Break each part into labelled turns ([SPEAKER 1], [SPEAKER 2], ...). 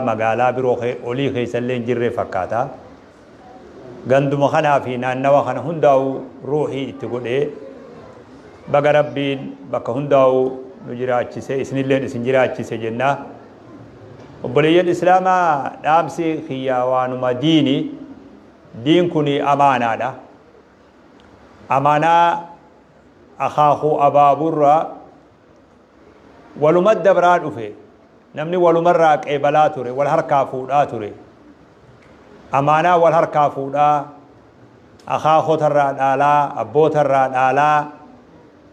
[SPEAKER 1] Magaalaa biroo olii keessallee hin jirre fakkaata. Ganduma kanaa fi naannawa kana hundaa'u ruuhii itti godhee, baga Rabbiin bakka hundaa'u nu jiraachise, isinilleen isin jiraachise jenna. Obboleeyyan Islaamaa, dhaamsi kiyya waanuma diini. Diin kun amaanaadha. Amaanaa akaakuu abaaburraa waluma dabraa dhufe. Namni walumarraa qeebalaa ture, wal harkaa fuudhaa ture. Amaanaa wal harkaa fuudhaa, akaakotarraa dhaalaa, abbootarraa dhaalaa,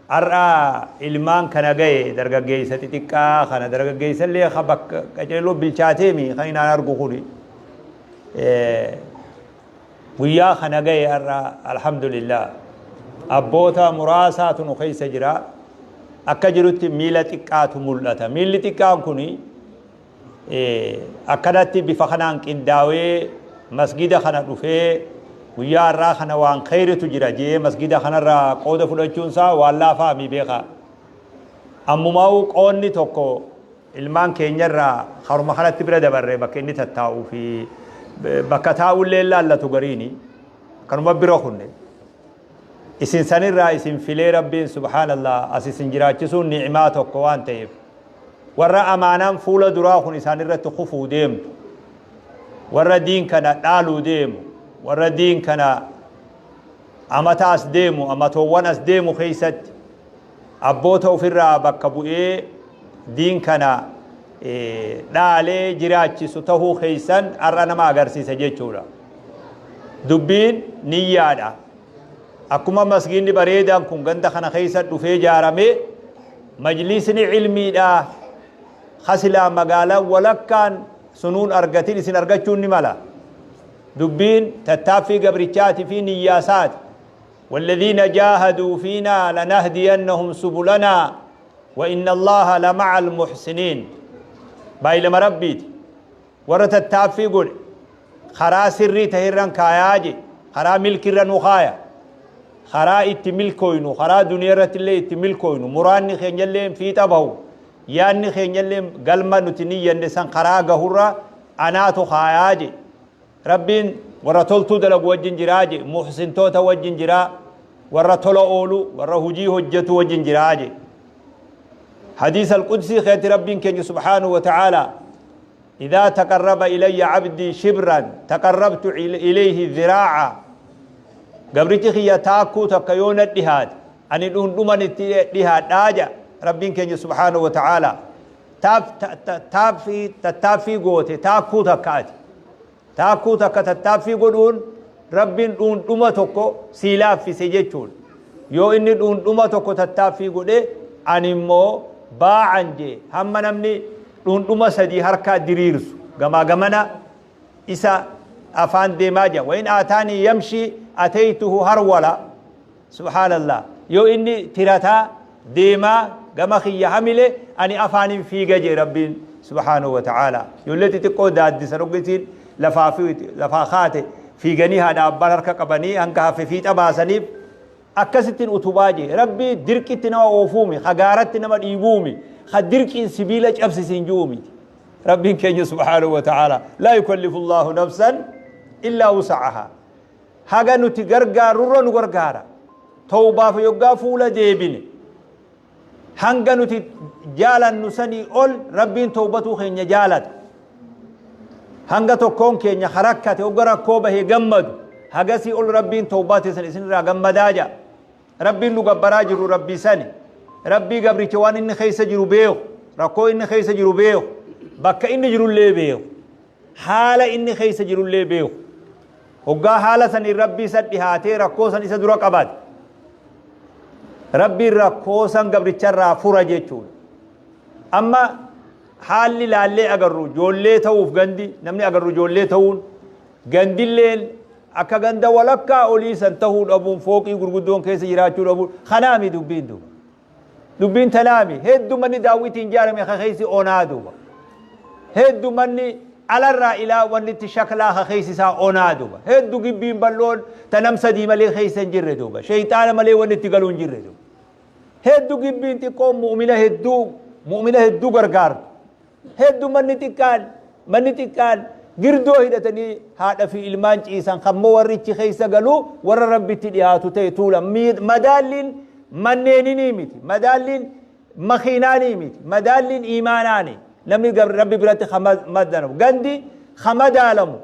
[SPEAKER 1] har'a ilmaan kana gahe, dargaggeessa xixiqqaa kana, dargaggeessallee ka bakka qaceeloo bilchaateemi kan inaan argu kuni. Guyyaa kana gahe har'a, alhamdulillah, abboota muraasaatu nu keessa jira. Akka jirutti miila xiqqaatu mul'ata. Miilli xiqqaan kun akkanatti bifa kanaan qindaawee masgida kana dhufee, guyyaa har'aa kana waan kheyritu jira jee masgida kanarraa qooda fudhachuun isaa waan laafaa mi beekaa. Ammumaa'uu qoonni tokko ilmaan keenyarraa haruma kanatti bira dabarre, bakka inni tattaa'uu fi bakka taa'ullee laallatu gariini kanuma bira kunne. Isin sanirraa isin filee Rabbiin subhaanallah as isin jiraachisuun ni'imaa tokko waan ta'eef, warra amaanaan fuula duraa kun isaan irratti kufuu deemtu, warra diin kana dhaaluu deemu, warra diin kana amata as deemu, amatoowwan as deemu keessatti abboota ofirraa bakka bu'ee diin kana dhaalee jiraachisu tahuu keessan har'a nama agarsiisa jechuudha. Dubbiin niyyaadha. Akkuma masgiinni bareedaan kun ganda kana keessa dhufee ijaarame, majlisni ilmiidha. Kasilaa magaalaan walakkaan sunuun argatin isin argachuun ni mala. Dubbiin tattaaffii gabrichaatii fi niyyaasaati. والذين جاهدوا فينا لنهدينهم سبلنا وإن الله لمع المحسنين. Baay'ilama Rabbiiti. Warra tattaaffii godhe karaa sirrii tahirran kaayaa je, karaa milkirra nu kaaya, karaa itti milkooynu, karaa duniyaa irratti illee itti milkooynu, muraanni keenyallee fiixa bahu, yaanni keenyallee galma nuti niyyanne san karaa gahurra anaatu kaayaa je. Rabbiin warra toltuu dalagu wajjin jiraa je, muhsintoota wajjin jiraa, warra tola oolu, warra hujii hojjetu wajjin jiraa je. Hadiis alqudsii keetti Rabbiin keenya subhaanahu wa ta'ala, إذا تقرب إلي عبدي شبرا تقربت إليه ذراعا. Gabrichi kiyya taakkuu takka yoo na dhihaate, ani dhundhuman itti dhihaadhaa ja Rabbiin keenya subhaanahu wa ta'ala. Tattaaffii goote taakkuu takka, ati taakkuu takka tattaaffii godhuun Rabbiin dhundhuma tokko sii laaffise jechuudha. Yoo inni dhundhuma tokko tattaaffii godhe, ani immoo baacan jee, hamma namni dhundhuma 3 harkaa diriirsu gamaa gamana isa afaan deemaa jira. وإن أتاني يمشي أتيته هرولة. Subhaanallah, yoo inni tirataa deemaa gama kiyya hamile, ani afaanin fiiga jee Rabbiin subhaanahu wa ta'ala. Ijoollee xixiqqoo daaddisa roggisiin lafaa fi lafaa kaate fiiganii haadha abbaan harka qabanii hanga hafe fiixa baasaniif, akkasittiin utubaa jee Rabbii. Dirqitti nama oofuumi, hagaaratti nama dhiibuumi, ha dirqiin sibiila cabsisiin ju'uumiti. Rabbiin keenya subhaanahu wa ta'ala, لا يكلف الله نفسا إلا وسعها. Haga nuti gargaarurra nu gargaara. Tawbaaf yoggaa fuula deebine, hanga nuti jaalannu sanii ol Rabbiin tawbatuu keenya jaalata. Hanga tokkoon keenya harakkate hogga rakkoo bahee gammadu, hagasii ol Rabbiin tawbaa teessan isinirraa gammadaa jaa. Rabbiin nu gabbaraa jiru Rabbii sani. Rabbii gabricha waan inni keessa jiru beeku, rakkoo inni keessa jiru beeku, bakka inni jirullee beeku, haala inni keessa jirullee beeku. Hoggaa haala saniin Rabbii isa dhihaatee rakkoo san isa dura qabate, Rabbiin rakkoo san gabricharraa fura jechuudha. Amma haalli laallee agarru ijoollee ta'uuf, gandi namni agarru ijoollee ta'uun, gandilleen akka ganda walakkaa olii san ta'uu dhabuun, fooqii gurguddoon keessa jiraachuu dhabuun kanaami dubbiin duuba. Dubbiin tanaami. Hedduu manni daawwitiin ijaarame ka keessi onaa duuba. Hedduu manni alarraa ilaa wanni itti shaklaa ka keessi isaa onaa duuba. Hedduu gibbiin bal'oon ta nam sadii malee keessa hin jirre duuba. Shayxaana malee wanni itti galuu hin jirre duuba. Hedduu gibbiin xiqqoon mu'mina hedduu gargaartu. Hedduu manni xiqqaan Manni xiqqaan girdoo hidhatanii haadha fi ilmaan ciisan kammoo warri ichi keessa galu warra Rabbitti dhiyaatu ta'e tuula. Madaalliin manneeninii miti. Madaalliin makiinaanii miti. Madaalliin iimaanaani. Namni Rabbi biratti madaalamu. Gandi ka madaalamu.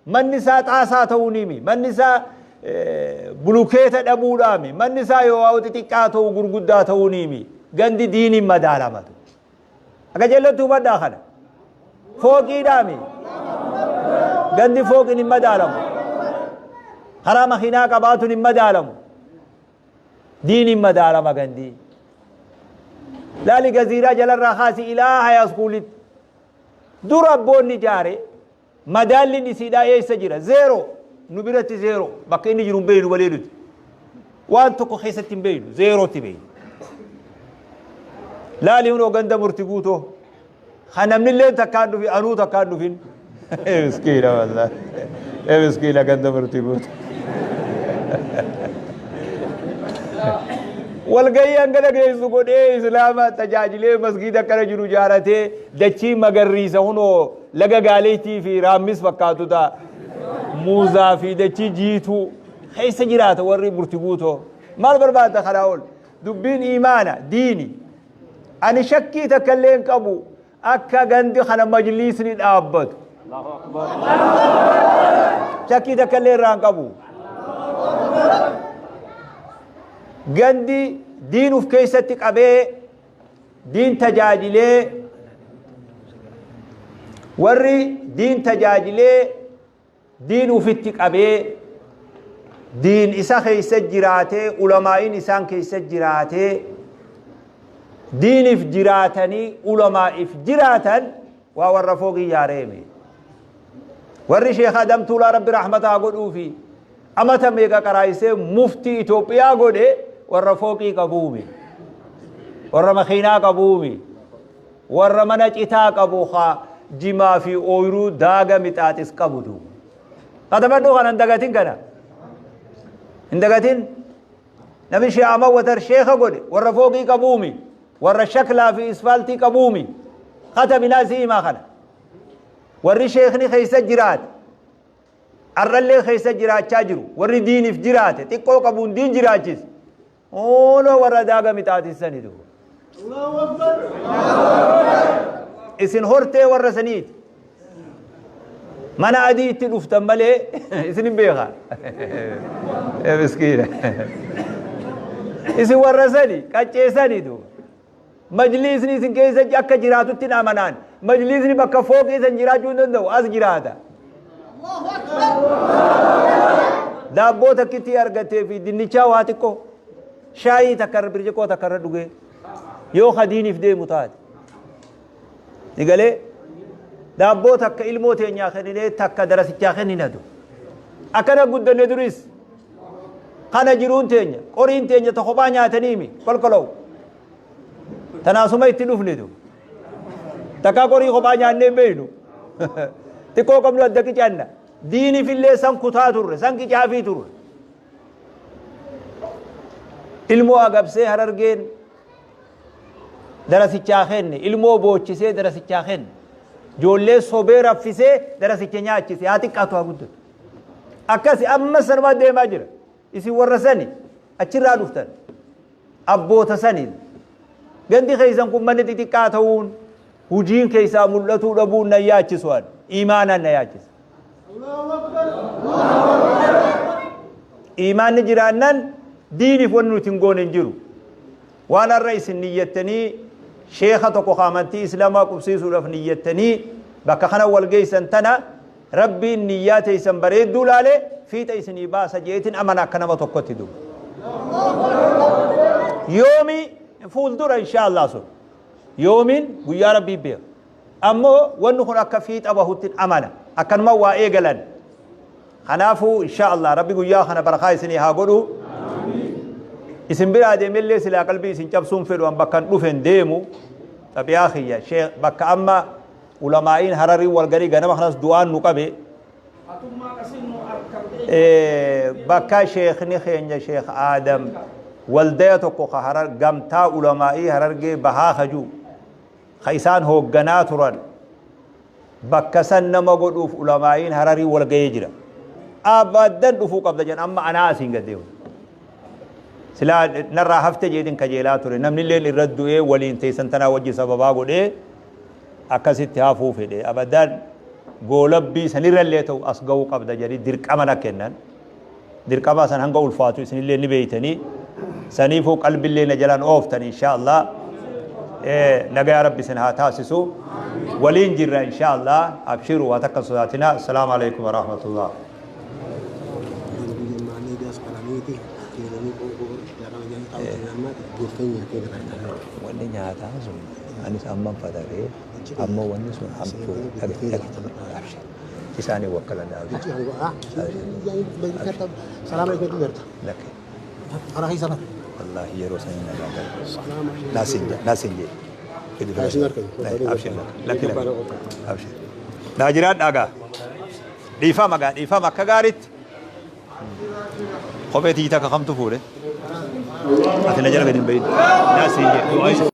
[SPEAKER 1] Manni isaa xaasaa ta'uunii miti. Manni isaa bulukeeta dhabuudhaami. Manni isaa yoo waa xixiqqaa ta'u gurguddaa ta'uunii miti. Gandi diiniin madaalamatu. Akka jallattu hubadhaa kana. Fooqiidhaami. Gandi fooqiin hin madaalamu. Karaa makiinaa qabaatuun hin madaalamu. Diiniin madaalama gandii. Laali gaziiraa jalarraa kaasi ilaa hayaaskuulitti. Dura abboonni ijaare Madaalliin isiidhaa eessa jira? Zeeroo. Nu biratti zeeroo. Bakka inni jiru hin beeynu malee nuti. Waan tokko keessatti hin beeynu. Zeerootti beeyna. Laali hunoo ganda murti guutoo. Kan namni illee takkaan dhufin anuu takkaan dhufin. Miskiina wallaahi. Miskiina ganda murti guutoo. Walgahii hangana geessu godhee islaama tajaajilee masgiida akkana jiru ijaaratee dachii magarriisa hunoo Laga Gaaleettii fi Raammis fakkaatu ta'a. Muuzaa fi dachii jiituu keessa jiraata warri murti guutoo. Maal barbaadda kanaa ol? Dubbiin iimaana, diini. Ani shakkii takka illee hin qabu akka gandi kana majliisni dhaabbatu. Shakkii takka illee irraa hin qabu. Gandi diin uf keessatti qabee Diin tajaajilee warri diin tajaajilee diin ufitti qabee diin isa keessa jiraatee ulamaa'iin isaan keessa jiraatee diiniif jiraatanii ulamaa'iif jiraatan waa warra fooqii jaareeme. Warri Sheekh Adam Tuulaa Rabbi rahmata haa godhuufi amata meeqa qaraayisee muftii Itoophiyaa godhe warra fooqii qabuumi. Warra makiinaa qabuumi. Warra mana citaa qabu haa jimaa fi ooyiruu daaga mixaaxis qabu duuba. Katabadhu kana hin dagatin kana. Hin dagatin. Namni Sheekh Ahmad Watar sheekha godhe warra fooqii qabuumi. Warra shaklaa fi isfaaltii qabuumi. Katabinaa si himaa kana. Warri sheekni keessa jiraate arrallee keessa jiraachaa jiru warri diiniif jiraate xiqqoo qabuun diin jiraachise ooloo warra daaga mixaatissani duuba. Isin hortee warra saniiti. Mana adii itti dhuftan malee isin hin beeka. Miskiina. Isin warra sani qaccee sani duuba. Majliisni isin keessa akka jiraatutti hin amanaan. Majliisni bakka fooqii san jiraachuu hin danda'u. As jiraata. Daabboo takkittii argatee fi dinnichaa waa xiqqoo shaayii takka irra birciqoo takka irra dhugee yoo kadiiniif deemu taate. Ni galee daabboo takka ilmoo teenyaa kenninee takka darasichaa kenninatu. Akkana guddanne duris kana jiruun teenya qoriin teenya ta kophaa nyaataniimi kolkolou. Tanaasuma itti dhufne du. Takkaa qorii kophaa nyaannee hin beeknu. Xiqqoo qabnu adda qicanna. Diiniifillee san kutaa turre, san qicaafii turre. Ilmoo agabsee harargeen darasichaa kenne, ilmoo boochisee darasichaa kenne. Ijoollee sobee raffisee darasicha nyaachise haa xiqqaatu haa guddatu. Akkasi ammas sanumaa deemaa jira. Isin warra sani achirraa dhuftan. Abboota saniin. Gandi keessan kun manni xixiqqaa ta'uun hujiin keessaa mul'atuu dhabuun nan yaachisu an. Iimaanaan na yaachisa. Iimaanni jiraannan diiniif wanni nuti hin goone hin jiru. Waan har'a isin niyyattanii sheekha tokko ka amantii islaamaa qubsiisuudhaaf niyyattanii bakka kana wal geessan tana Rabbiin niyyaa teessan bareedduu laale fiixa isinii baasa jeetin amana akka nama tokkotti duba. Yoomi fuuldura inshaallah sun. Yoomiin guyyaa Rabbii beeka. Ammoo wanni kun akka fiixa bahuttin amana. Akkanuma waa eegalan. Kanaafuu inshaallah Rabbi guyyaa kana barakaa isinii haa godhu. Isin biraa deemellee silaa qalbii isin cabsuun fedhu an bakkan dhufen deemu. Xabiyaa kiyya bakka amma Ulamaa'iin Hararii wal ganii ganama kanas du'aan nu qabe. Bakka sheekni keenya Sheekh Aadam waldaya tokko ka Harar gamtaa ulamaa'ii Harargee bahaa ka jiru ka isaan hoogganaa turan. Bakka san nama godhuuf ulamaa'iin Hararii wal gahee jira. Abaddan dhufuu qabda jedhan amma anaa asiin gad deemu. Silaa narraa hafte jeetin kajeelaa ture. Namni illeen irra du'ee waliin teessan tanaa wajji sababaa godhee akkasitti hafuu fedhe. Abadan goolabbii sanirrallee ta'u as gahuu qabda jedhanii dirqama na kennan. Dirqamaa san hanga ulfaatu isinillee ni beeytanii. Saniifuu qalbillee na jalaan ooftan insha Allah. Nagaya Rabbi isin haa taasisu. Waliin jirra insha Allah. Abshiru waa takka sodaatina. Assalaamu alaikum wa rahmatullah. Wanni nyaataa sun anis amman fataree ammoo wanni sun hamtuu dhage dhage abshir. Isaanii wakkalan abshir. Lakki. Wallaahi yeroo sanii nagaa gala. Naasin jee naasin jee. Fidi fidi. Abshir lakki lakki abshir. Naa jiraadhaa gaa. Dhiifama gaa dhiifama akka gaariitti. Kophee tiyyi takka kamtu fuudhe? Ati na jala gadi hin bahin. Naa siin jedhe.